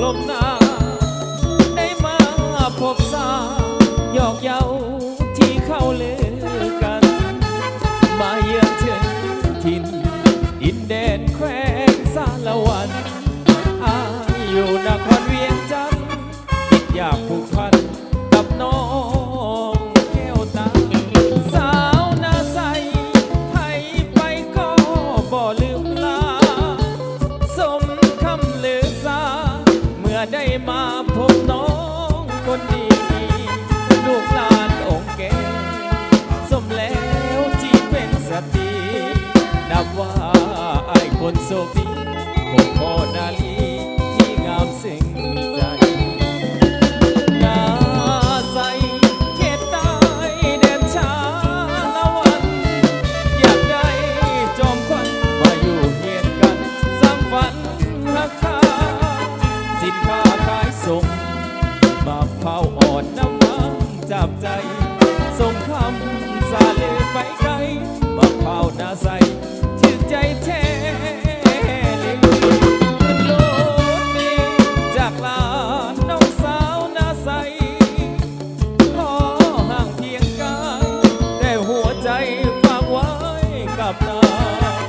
ລົມໜາວ ໄດ້ມາພົບສາວ ຫຍອກເຍົາທີ່ເຂົາລືກັນ ມາເຢືອນເຖິງຖິ່ນ ດິນແດນແຂວງສາລະວັນ ອາຍຢູ່ນະຄອນວຽງຈັນ ຄິດຢາກຜູກພັນກັບນ້ອງແກ້ວຕາ ສາວນາໃສ ໃຜໄປກໍບໍ່ລືມລາ ສົມຄຳລືຊາ ເມື່ອໄດ້ມາພົບນ້ອງຄົນດີ ລູກຫຼານອົງແກ້ວ ສົມແລ້ວທີ່ເປັນສະຕີ ນັບວ່າອ້າຍຄົນໂຊກດີ ພົບພໍ້ນາລີທີ່ງາມເຊິ່ງໃຈ ນາໃສ ເຂດໃຕ້ແດນຊາລະວັນ ຢາກໄດ້ຈອມຂວັນມາຢູ່ຮຽງກັນ ສ້າງຝັນຮັກຄາ ສິນຄ້າຂາຍສົ່ງ ໝາກພ້າວອ່ອນນ້ຳຫວານຈາກໃຈ ສົ່ງຄຳສາລືໄປໄກ ໝາກພ້າວນາໃສ ຖືກໃຈແທ້ເລີຍ ລົດເມຈາກລານນ້ອງສາວນາໃສ ພໍຫ່າງພຽງກາຍ ແຕ່ຫົວໃຈຝາກໄວ້ກັບນາງ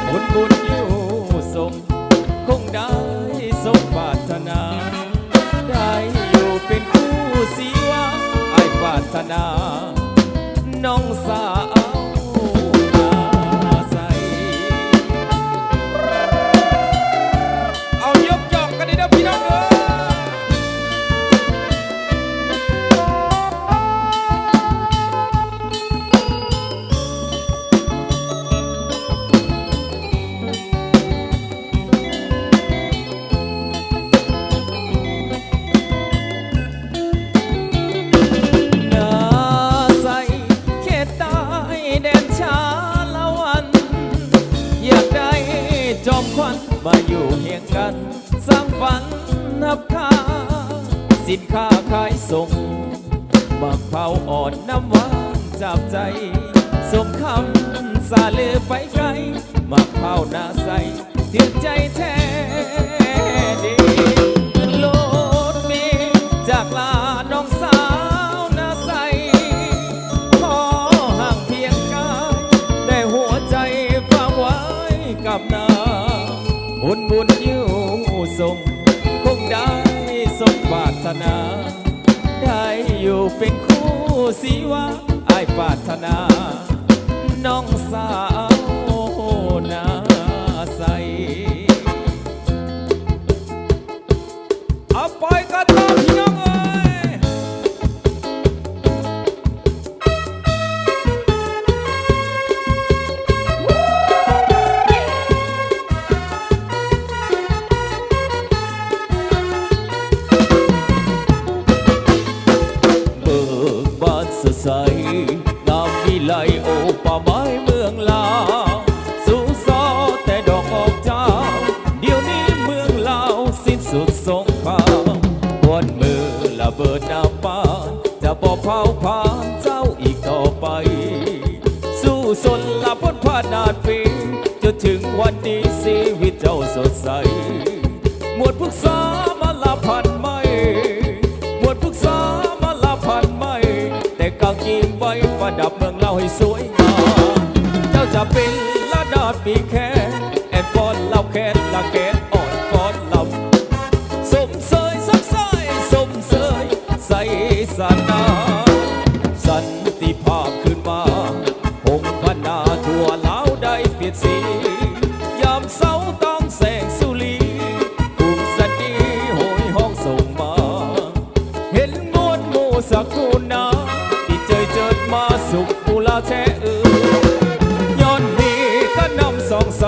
ບຸນບຸນຢູ່ສົມ ຄົງໄດ້ສົມປາດຖະໜາ ໄດ້ຢູ່ເປັນຄູ່ຊີວາ ອ້າຍປາດຖະໜາ ນ້ອງສາວນາໃສ ເອົາຍົກຈອກກັນເດີພີ່ນ້ອງເອີຍ. ນາໃສ ເຂດໃຕ້ແດນຊາລະວັນ ຢາກໄດ້ຈອມຂວັນມາຢູ່ຮຽງກັນ ສ້າງຝັນຮັບຄ່າ ສິນຄ້າຂາຍສົ່ງ ໝາກພ້າວອ່ອນນ້ຳຫວານຈາກໃຈ ສົມຄຳສາລືໄປໄກ ໝາກພ້າວນາໃສ ຖືກໃຈແທ້ເດ ຂຶ້ນລົດເມຈາກລານ້ອງສາວນາໃສ ພໍຫ່າງພຽງກາຍ ແຕ່ຫົວໃຈຝາກໄວ້ກັບນາງ ບຸນບຸນຢູ່ສົມ ຄົງໄດ້ສົມປາດຖະໜາ ໄດ້ຢູ່ເປັນຄູ່ຊີວາ ອ້າຍປາດຖະໜາ ນ້ອງສາວນາໃສ ເອົາ ໄປກັນຕໍ່ພີ່ນ້ອງເອີຍ. ເບີກບານສົດໃສ ງາມວິໄລໂອ ປ່າໄມ້ເມືອງລາວ ສູ່ຊໍແຕ່ດອກອອກຈາວ ດຽວນີ້ເມືອງລາວສິ້ນສຸດສົງຄາມ ຄວນມືລະເບີດນ້ຳປານ ຈະບໍ່ເຜົາຜານເຈົ້າອີກຕໍ່ໄປ ສູ້ຊົນລະພົນຜ່ານນານປີ ຈົນເຖິງວັນນີ້ຊີວິດເຈົ້າສົດໃສ ໝວດພຶກສາມາລະພັນໄມ້ ໝວດພຶກສາມາລະພັນໄມ້ ແຕ່ງກາງກິ້ງໄວ້ປະດັບເມືອງລາວໃຫ້ສວຍງາມ ເຈົ້າຈະເປັນລະນາດປີແຄນ ແອນຟ້ອນລຳແຄນ ລະແຄນອ່ອນຟ້ອນລຳ ຊົມເຊີຍ ຊົມເຊີຍ ຊົມເຊີຍ ໄຊຊະນາ ສັນຕິພາບຄືນມາ ພົງພັນນາທົ່ວລາວໄດ້ປ່ຽນສີ ຍາມເຊົ້າຕາງແສງສຸລີ ກຸງສະດີໂຫຍຮ້ອງສົ່ງມາ ເຫັນມວນໝູ່ສັກກູນາ ທີ່ເຈີຍເຈີດມາສຸກປູລາແທ້ເອີຍ ຍ້ອນມີກະນຳສ່ອງໃສ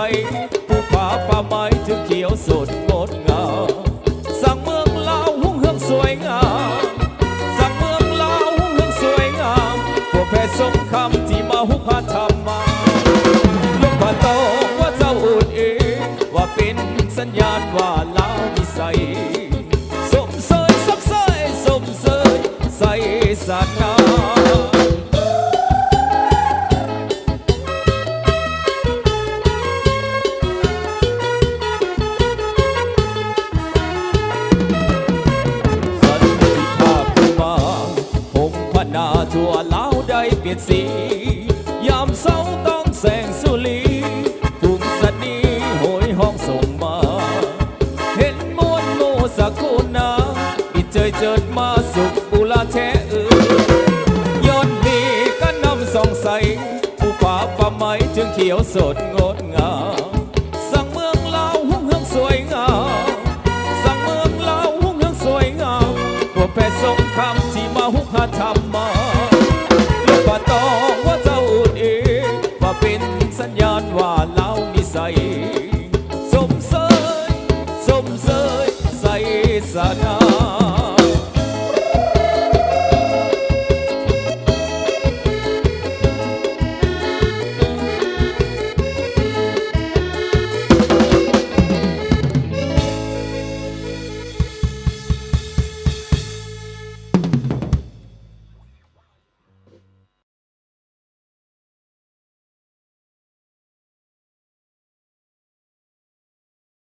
ພູຜາປ່າໄມ້ຖືກຂຽວສົດງົດງາມ ສ້າງເມືອງລາວຮຸ່ງເຮືອງສວຍງາມ ສ້າງເມືອງລາວຮຸ່ງເຮືອງສວຍງາມ ພວກແພຊົງຄຳທີ່ມາຮຸກຮານທຳມາ ລົມພາຕ້ອງວ່າເຈົ້າອຸ່ນອີ ວ່າເປັນສັນຍານວ່າລາວມີໄຊ ຊົມເຊີຍ ຊົມເຊີຍ ຊົມເຊີຍ ໄຊຊະນາ. ເ ເອັດຊີ ຍາມເຊົ້າຕ້ອງແສງສຸລີ ຝູງສັດດີໂຫຍຮ້ອງສົ່ງມາ ເຫັນມ່ວນໝູ່ສັກຄູນາ ອີເຈີຍເຈີດມາສຸກອຸລາແທ້ເອີຍ ຍ້ອນມີການນຳສ່ອງໃສ ປູປາປ່າໄມ້ຈຶ່ງຂຽວສົດງົດງາມ ສ້າງເມືອງລາວຮຸ່ງເຮືອງສວຍງາມ ສ້າງເມືອງລາວຮຸ່ງເຮືອງສວຍງາມ ພວກແພດສົງຄາມທີ່ມາຮຸກຮານທຳມາ ລູກປ່າຕອງວ່າເຈົ້າອຸ່ນອີ ວ່າເປັນ